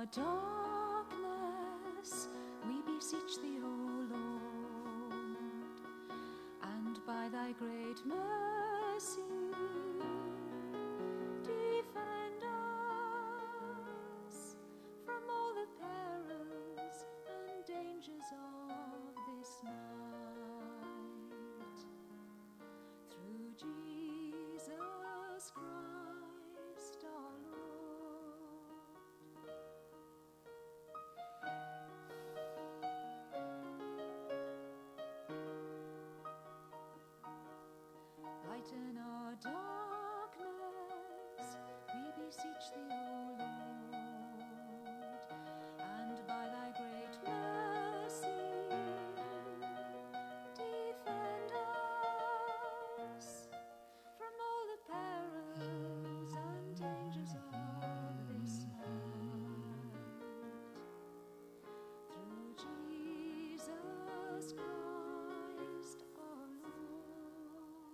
our darkness, we beseech thee, O Lord, and by thy great mercy, defend us from all the perils and dangers of this night. Through Jesus Christ our Lord. Lighten our darkness, we beseech thee, O Lord, and by thy great mercy, defend us from all the perils and dangers of this night. Through Jesus Christ our Lord.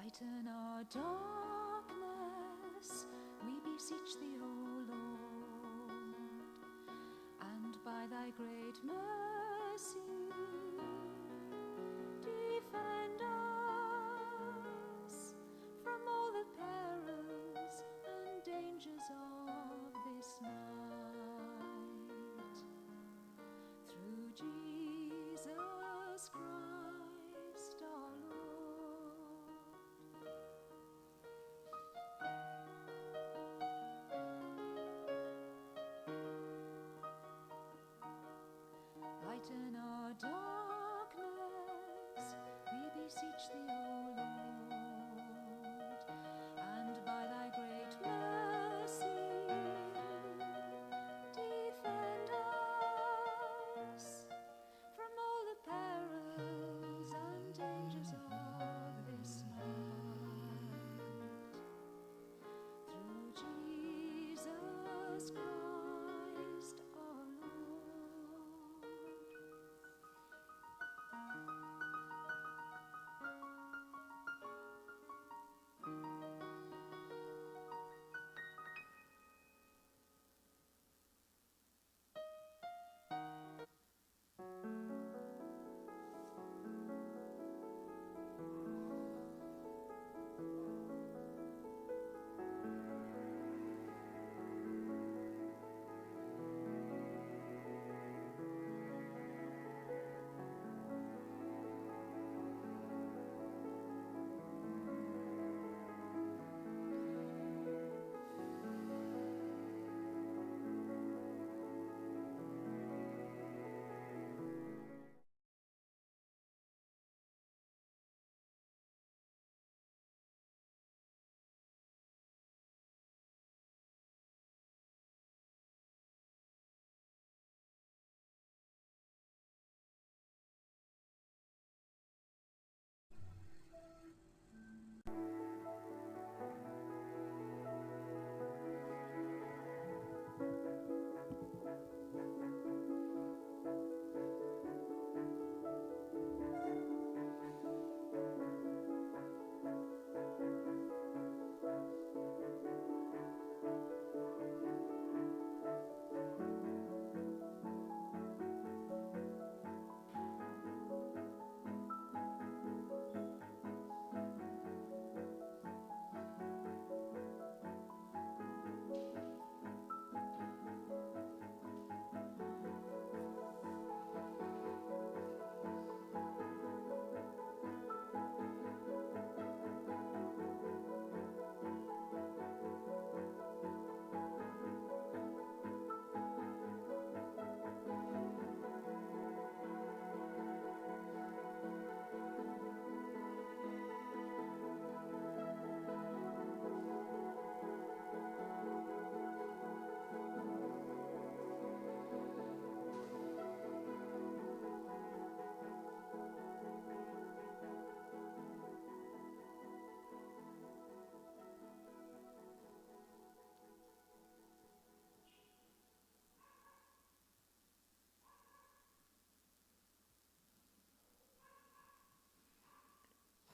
Lighten our darkness, we beseech thee, O Lord, and by thy great mercy, defend us from all the perils and dangers of this night. Through Jesus Christ our Lord.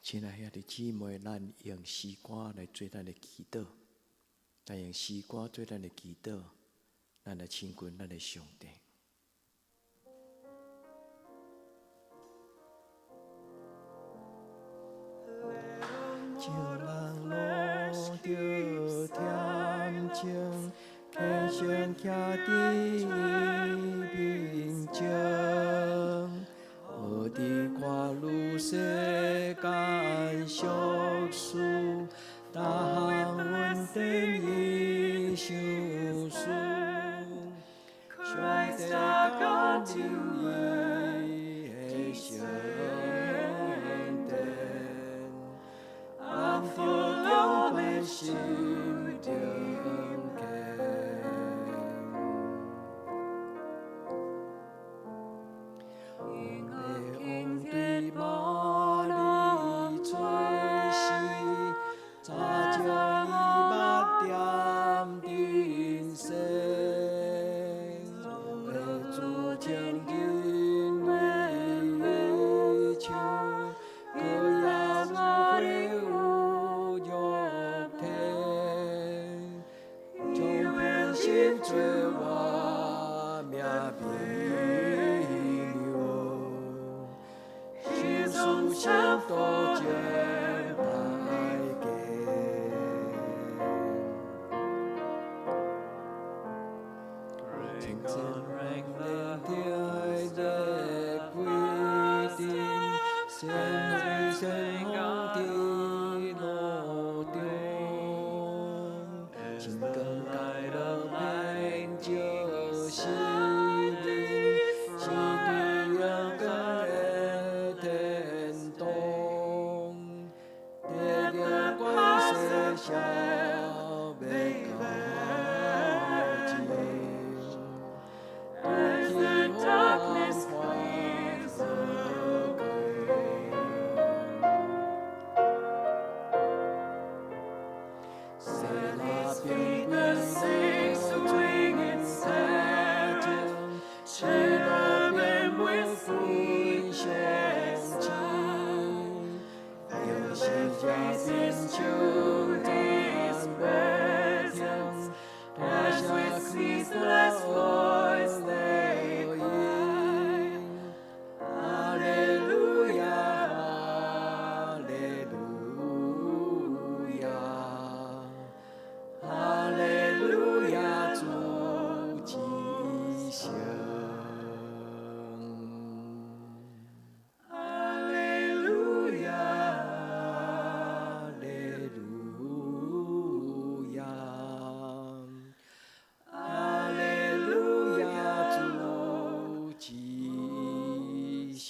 親愛兄弟姊妹，咱用詩歌來做咱的祈禱，咱用詩歌做咱的祈禱，咱來親近咱的上帝。眾人攏著恬靜，虔誠徛佇伊面前，學佇看汝世間俗事，逐項恩典伊賞賜，上帝降臨伊的聖殿，按著敬拜心中虔。王的王對瑪利出世，早將伊目踮陣生，的主將人為像，閣也有血有肉體，將本心做我命朋友，心思想都真歹過。清晨連天的規定，先去先風佇路中，星光降落遍照世人，是對陽光的天堂，得著關世小欲到盡，拄去予人看好過。世拉平歸路做情，一路變無分相親，就是這變像全無停，大聲開歌樂音，哈利路亞，哈利路亞，哈利路亞，主至聖。哈利路亞，哈利路亞，哈利路亞，主至聖。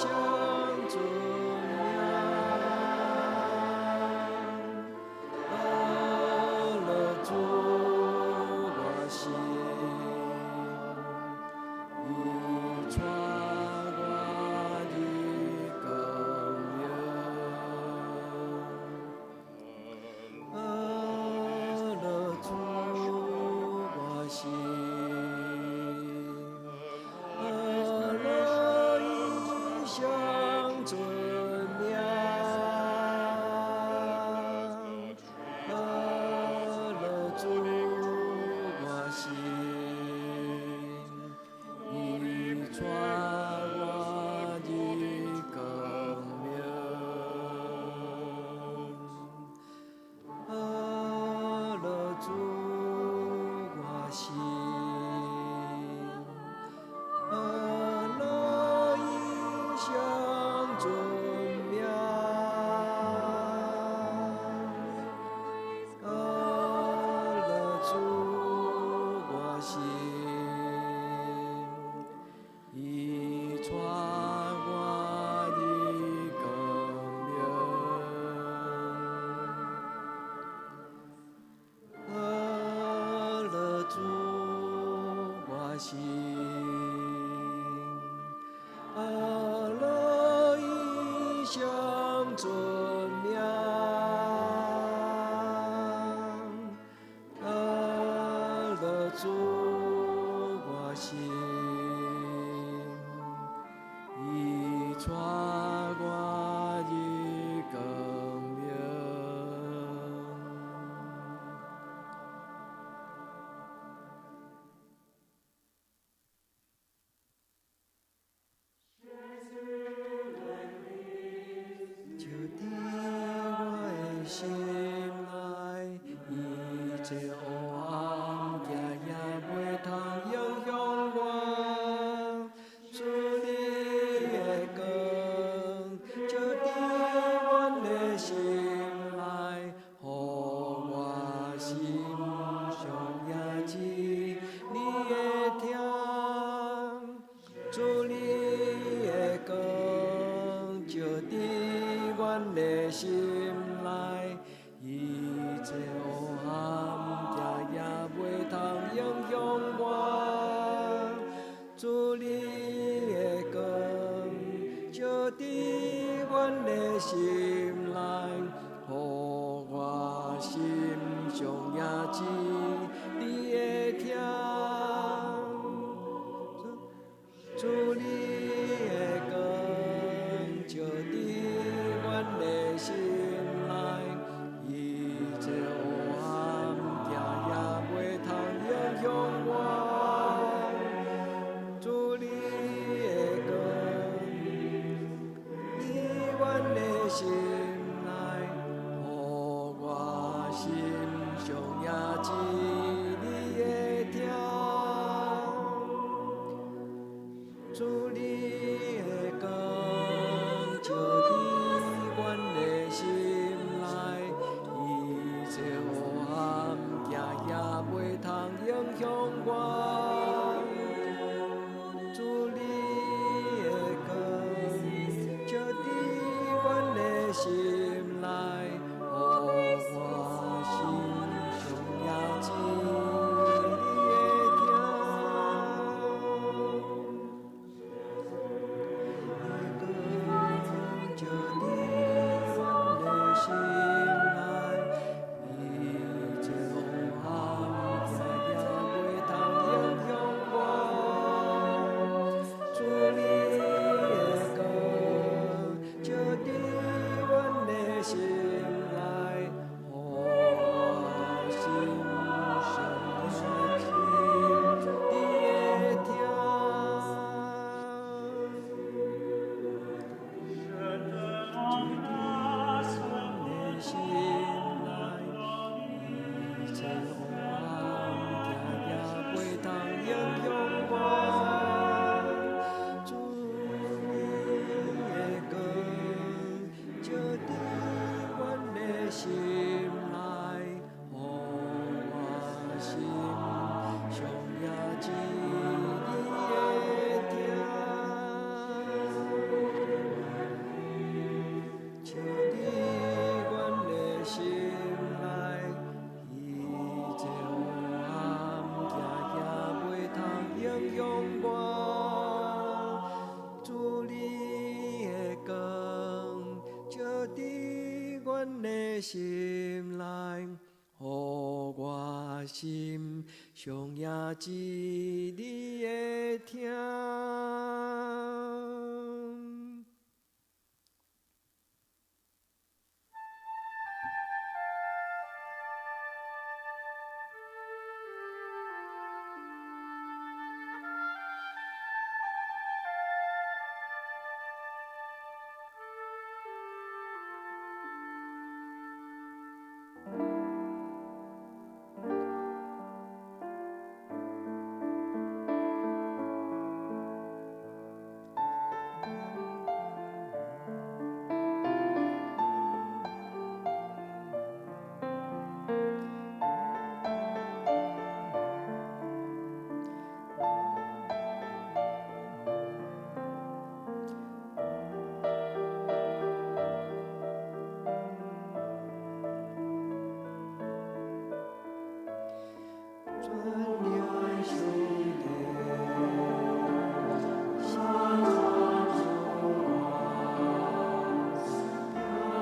相尊名，阿樂主我心，伊帶我入光明。阿樂主我心，阿樂伊相尊名，阿樂主我心，伊帶我入光明。阿樂主我心，阿樂伊相尊名，阿樂主我心，伊帶我入光明。阿樂主我心，阿樂伊尊名，阿乐主我心，伊带我入光明。就伫我的心内，一切黑暗行也袂通影响我。主你的光，照伫阮的心内，予我心上也知你的疼。主你的光，照伫阮的心内，一切黑暗行也袂通影响我。主你的光，照伫阮的心内，予我心上也知你的疼。主你的光，照伫阮的心内，一切黑暗行也袂通影响我。主你的光，伫阮的心内，予我心上也知你的疼。主你的光，照伫阮的心内，一切黑暗行也袂通影响我。主你的光，照伫阮的心内，予我心上也知你的疼。照伫阮的心内，一切黑暗行也袂通影响我。主你的光，照伫阮的心内，予我心上也知你的疼。照伫阮的心内，一切黑暗行也袂通影响我。主你的光，照伫阮的心内，予我心上也知你的疼。照伫阮的心内，一切黑暗行也袂通影响我。主你的光，照伫阮的心内，予我心上也知你的疼。全能上帝，心主我，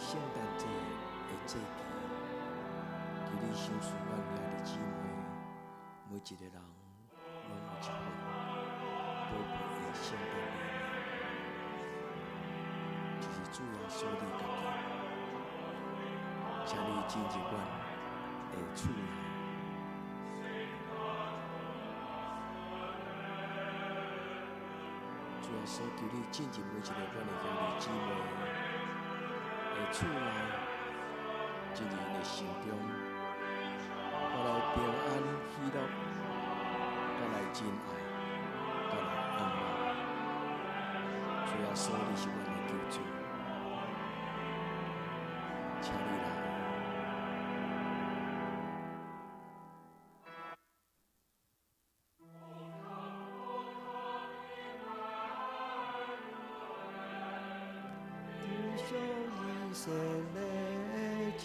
聖誕節的節期，求你賞賜阮兄弟姊妹，每一个人攏有一份寶貝的聖誕禮物，就是主耶穌你家己。請你進入阮的厝內。主耶穌，求你進入每一个阮的兄弟姊妹的厝內，進入𪜶的心中，帶來平安喜樂，帶來真愛，帶來盼望。主耶穌，你是阮的救主，請你來。上以色列正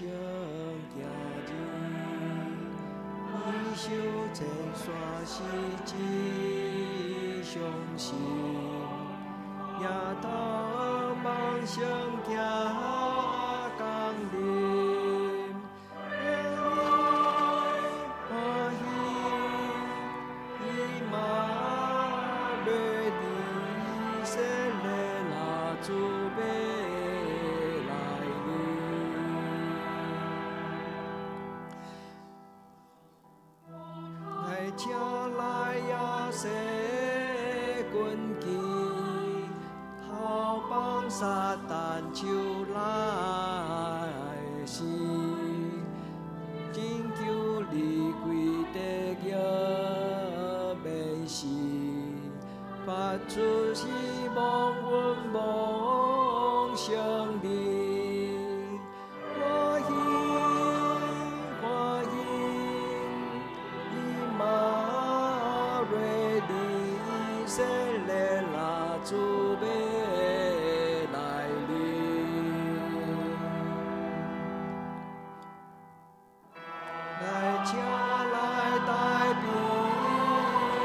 行日，伊受千山是真相信，迎头望上行降臨，歡喜以馬內利以色列拉主欲來臨。來請來亞西軍旗，頭幫撒旦手來死，拯救你歸地獄免死，發出希望阮望勝利，歡喜歡喜，以馬內利以色列拉主欲來臨。來請來大比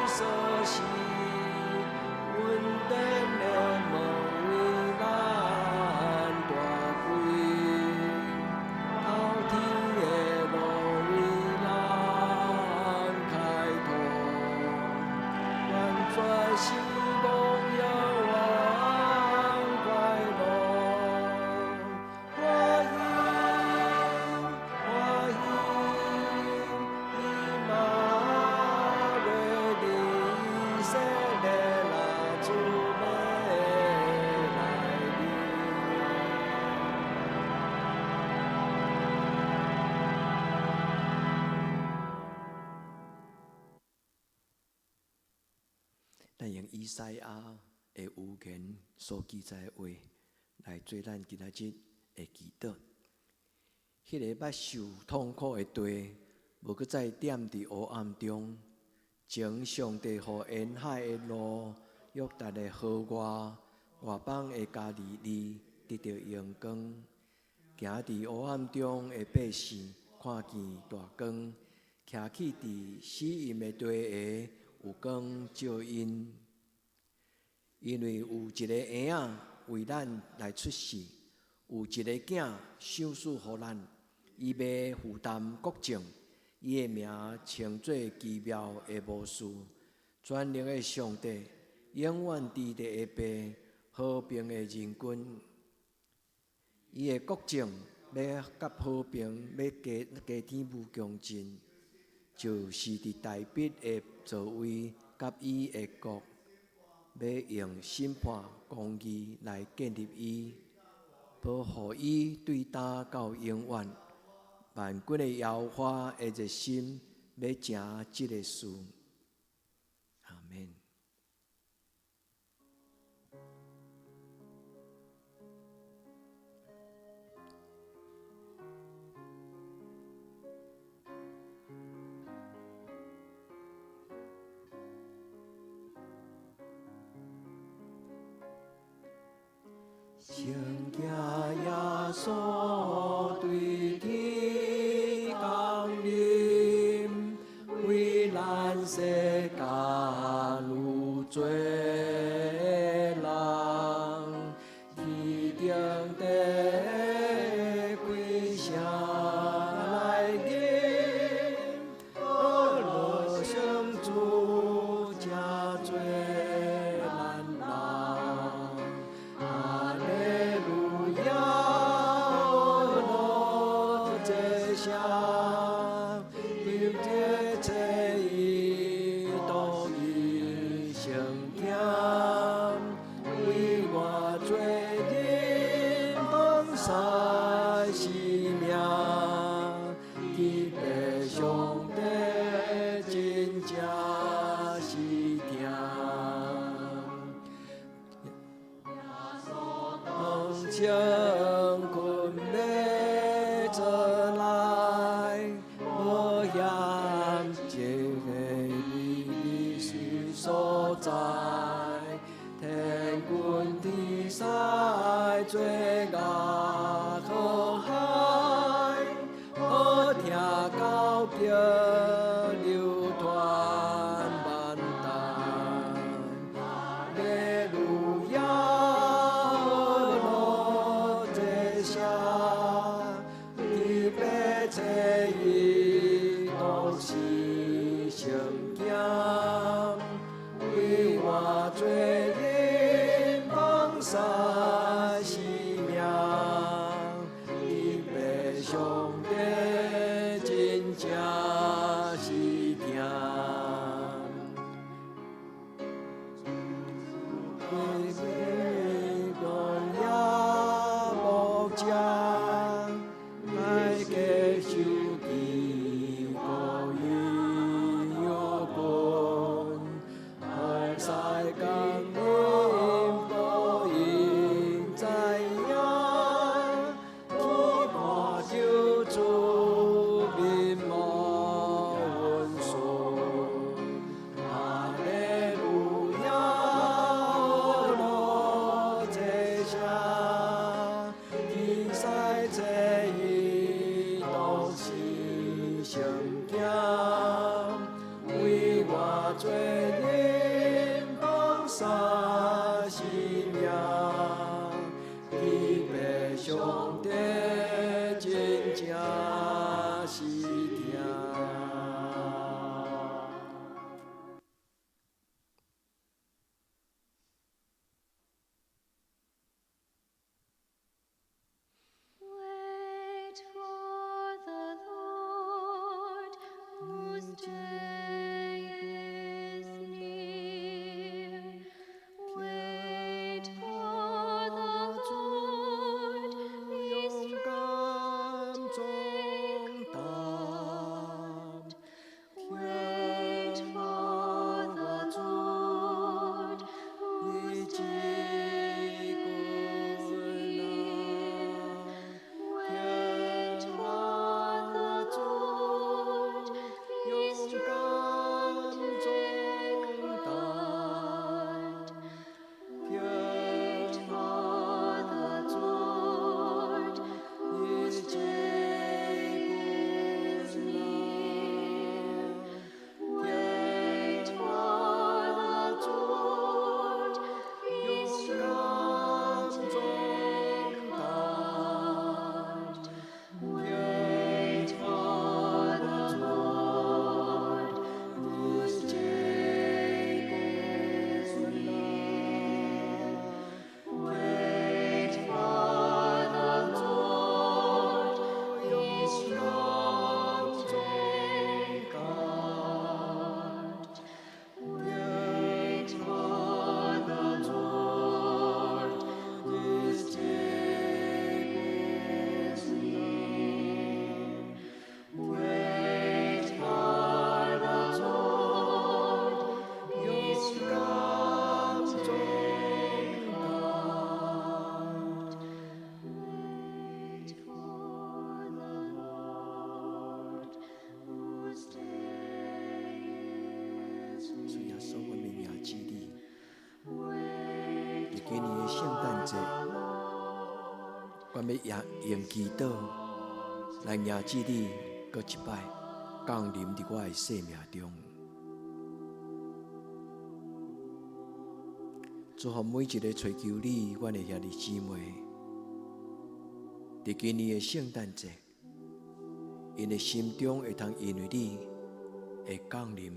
鎖匙，恩典的門為咱大開，頭天的路為咱開拓，完全是望永遠快樂。歡喜歡喜，以馬內利以色列拉主欲來臨。咱用以賽亞的預言所記載的話來做咱今仔日的祈禱。彼个捌受痛苦的地，無閣再踮佇黑暗中，前上帝予沿海的路、約旦的河外、外邦的加利利得著榮光。行佇黑暗中的百姓看見大光，徛起佇死蔭的地下，有光照𪜶。因為有一个嬰仔為咱來出世，有一个囝賞賜予咱，伊欲負擔國政，伊的名稱做奇妙的謀士，全能的上帝，永遠佇地的爸，和平的仁君。伊的國政欲佮和平欲加加添無窮盡，就是佇大衛的座位佮伊的國，欲用審判公義來建立伊，保護伊對今到永遠。萬軍的耶和華的熱心欲成這个事。阿們。聖行耶穌對天降臨，為咱世間有罪人，天頂地殺生命，天父上帝真正是疼。当困欲做来，无嫌这个美丽是所在，天军天使做乐河海，好听到叫流传万代。哈利路亚，罗这声，天父册伊都是圣经，为我罪人放杀生命，天父上帝真正是疼。为也无食，来继受见过伊有君，海西降临报应知影，天看救主面貌温顺，哈利路亚，罗这声，天使册伊都是圣经，为我罪人放杀生命，天父上帝真正是疼。 Wait for the Lord, whose day is near. Wait for the Lord, be 勇 strong, 敢壮 take 胆， heart. Wait for the Lord, whose 日子 day is 久 near. Wait for the Lord, be 勇 strong, 敢 take 壮胆， heart. Wait for the Lord, whose 日子 day is near. Wait for the Lord, be 勇 strong, 敢 take 壮胆， heart. Wait for the Lord, whose day is near. Wait for the Lord, be strong, take heart. Wait for the Lord, whose day is near. Wait for the Lord, be strong, take heart. Wait for the Lord, whose day is 主耶穌，阮的名字你， Wait 伫今年的聖誕節，阮欲用祈禱來迎接你，閣一擺降臨佇我的生命中。祝福每一个揣求你，阮的兄弟姊妹，佇今年的聖誕節，𪜶的心中會通因為你的降臨，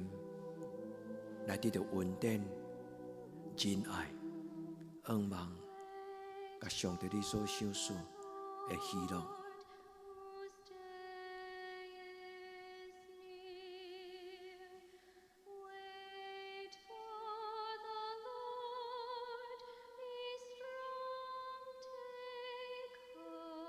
來得著恩典、仁愛、仰望，佮上帝你所賞賜的喜樂。 Whose day is near. Wait for the Lord, be strong, take heart.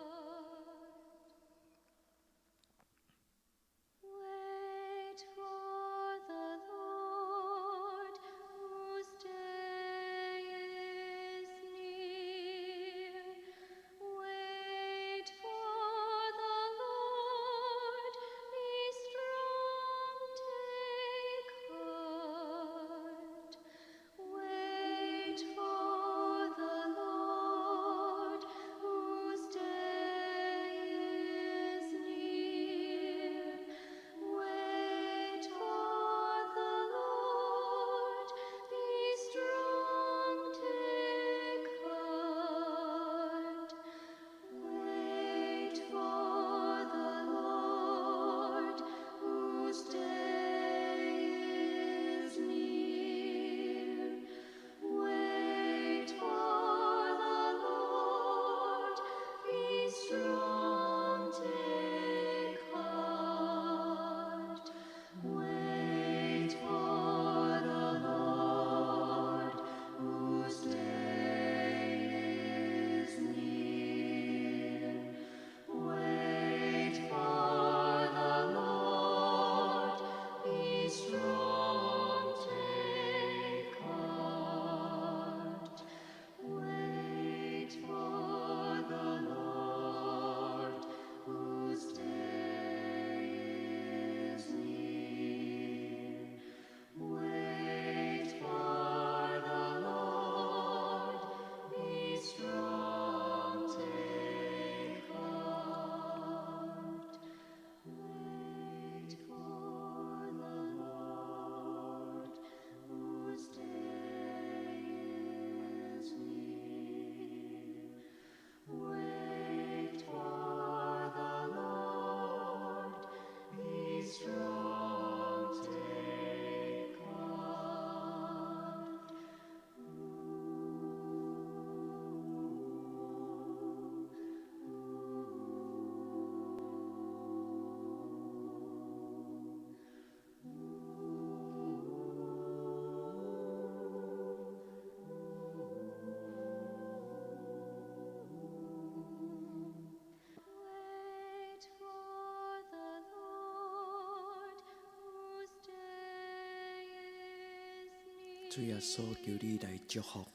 主耶穌，求你來祝福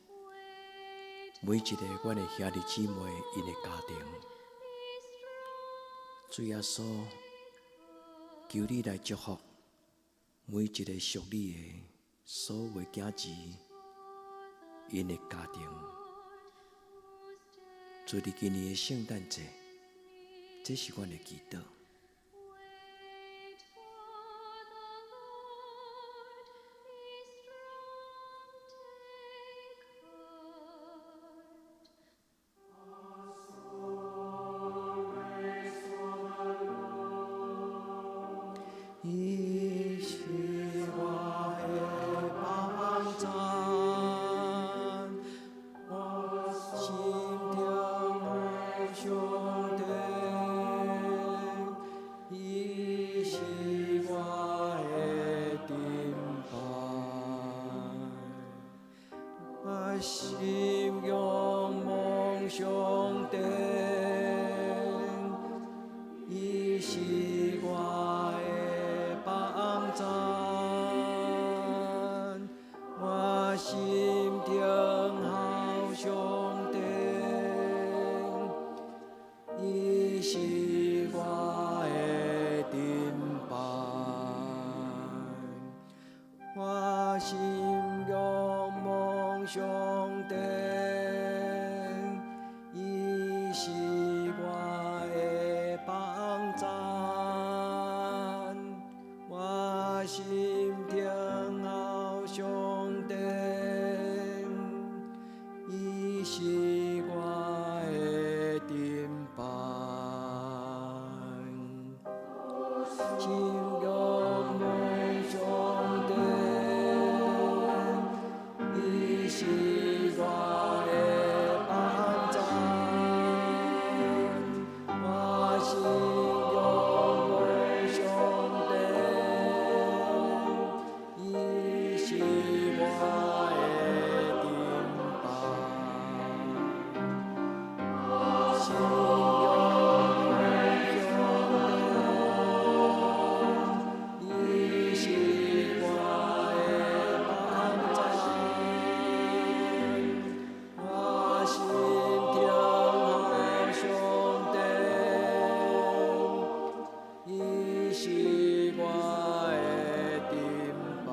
每一个阮的兄弟姊妹𪜶的家庭。主耶穌，求你來祝福每一个屬你的所有的囝兒𪜶的家庭。祝你今年的聖誕節，這是阮的祈禱。 Wait for the Lord, be strong, take heart. 伊是我的幫贊，我心中有上帝。伊是我的盾牌，我心仰望上帝。伊是我的幫贊，我心中靠上帝。伊是我的盾牌，我心仰望上帝。伊是我的幫贊，我心中靠上帝。伊是我的盾牌，心仰望上帝。伊是我的幫贊，我心仰望上帝。伊是我的盾牌，心仰望上帝。伊是我的幫贊，我心中靠上帝。伊是我的盾牌。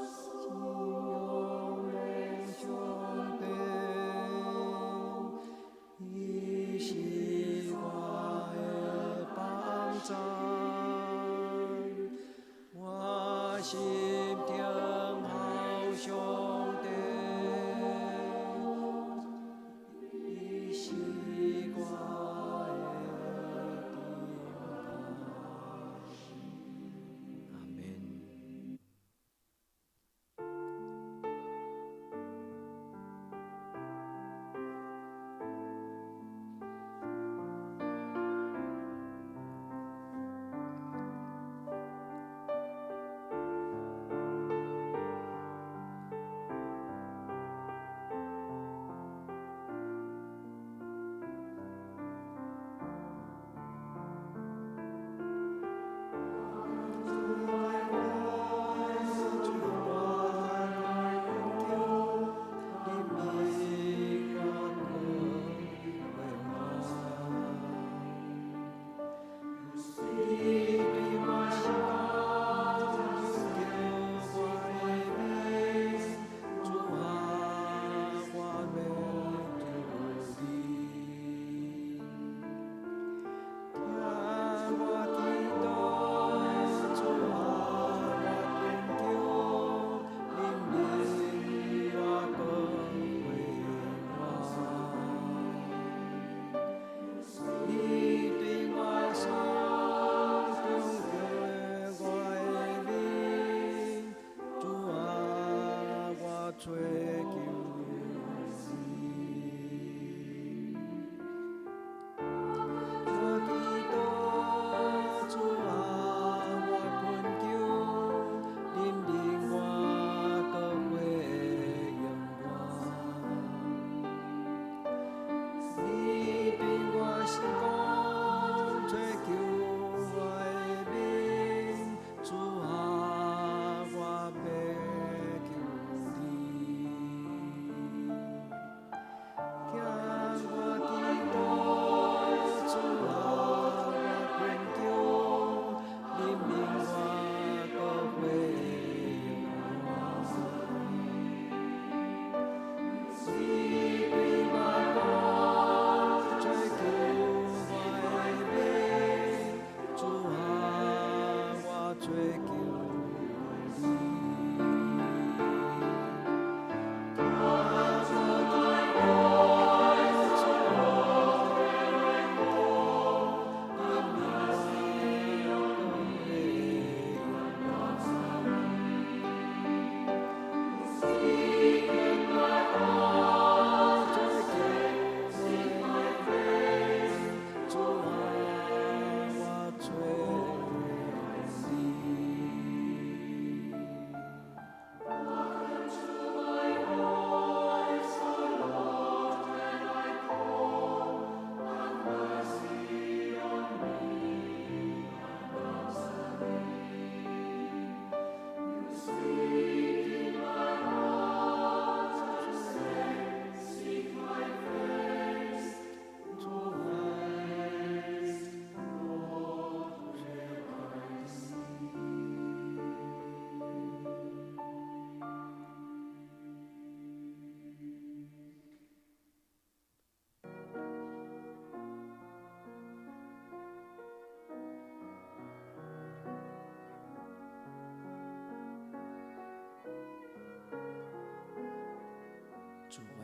心仰望上帝，伊是我的幫贊，我心中靠上帝。伊是我的盾牌。阿門。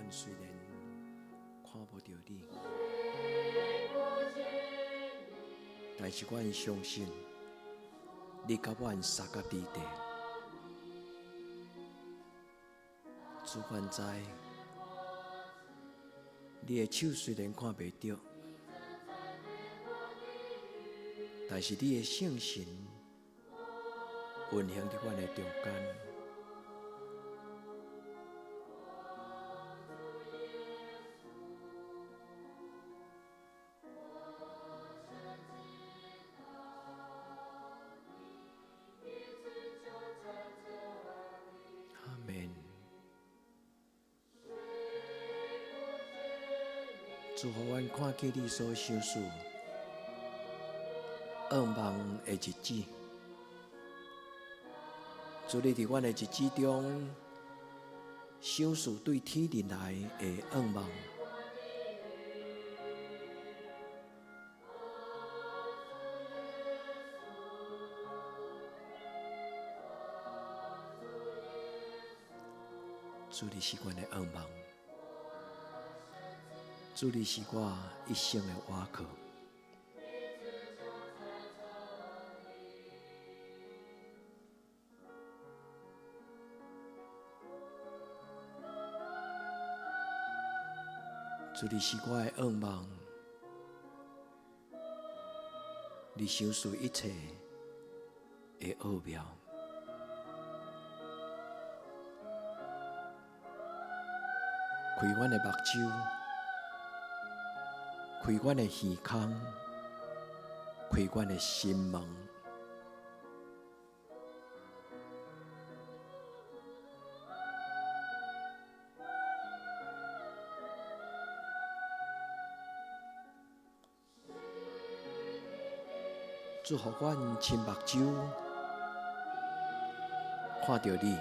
阮雖然看無著你，但是阮相信你佮阮相佮佇地。主，阮知你的手雖然看袂著，但是你的聖神運行佇阮的中間。阿們。主，予阮看見你所賞賜願望的日子。主，你佇阮的日子中賞賜對天而來的願望。主，你是阮的願望。主，你是我一生的倚靠。主，你是我的願望。你賞賜一切的奧妙。開阮的目睭，開阮的耳孔，開阮的心門。主，予阮親目睭看著你，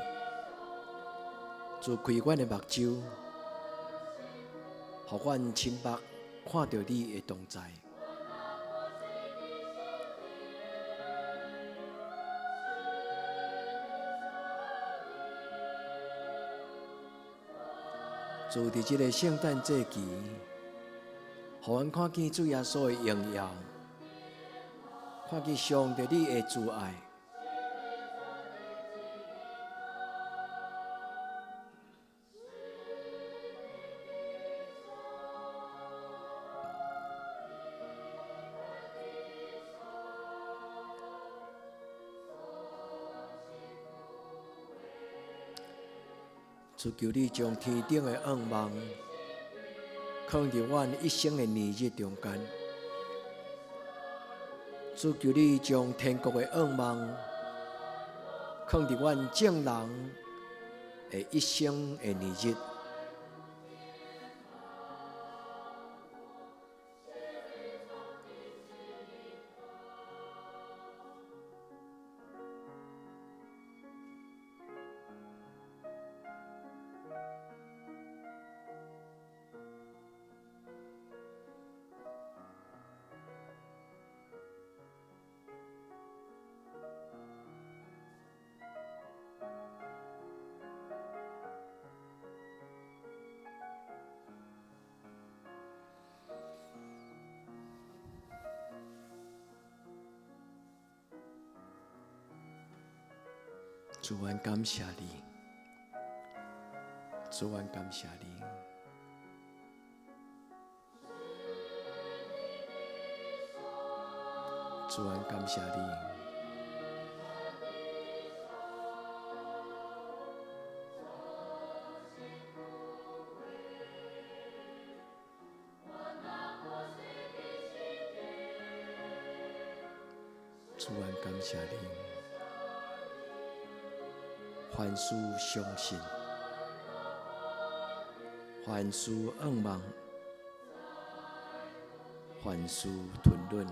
主開阮的目睭，予阮親目看著你的同在。主，佇這个聖誕節期，予阮看見主耶穌的榮耀，看見上帝你的慈愛。主，求你將天頂的願望，囥佇阮一生的年日中間。主，求你將天國的願望，囥佇阮眾人的一生的年日。主，阮感謝你，主，阮感謝你。主，阮感謝你。主，阮感謝你。凡事相信，凡事仰望，凡事吞忍。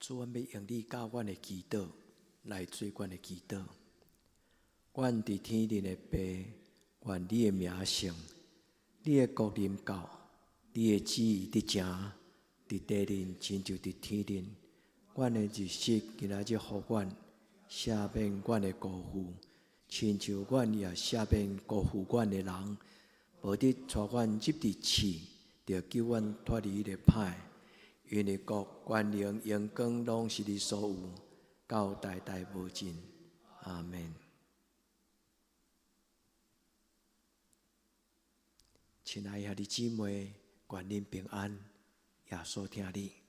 主，阮欲用你教阮的祈禱來做阮的祈禱。阮佇天頂的父，願你的名聖，你的國臨到，你的旨意得成，佇地面親像佇天頂。阮的日食今仔日予阮，赦免阮的辜負，親像阮也赦免辜負阮的人。無得帶阮入佇試，著救阮脫離彼个歹。因為國、權能、榮光，攏是你所有，到代代無盡。阿門。親愛兄弟姊妹，願恁平安，耶穌疼你。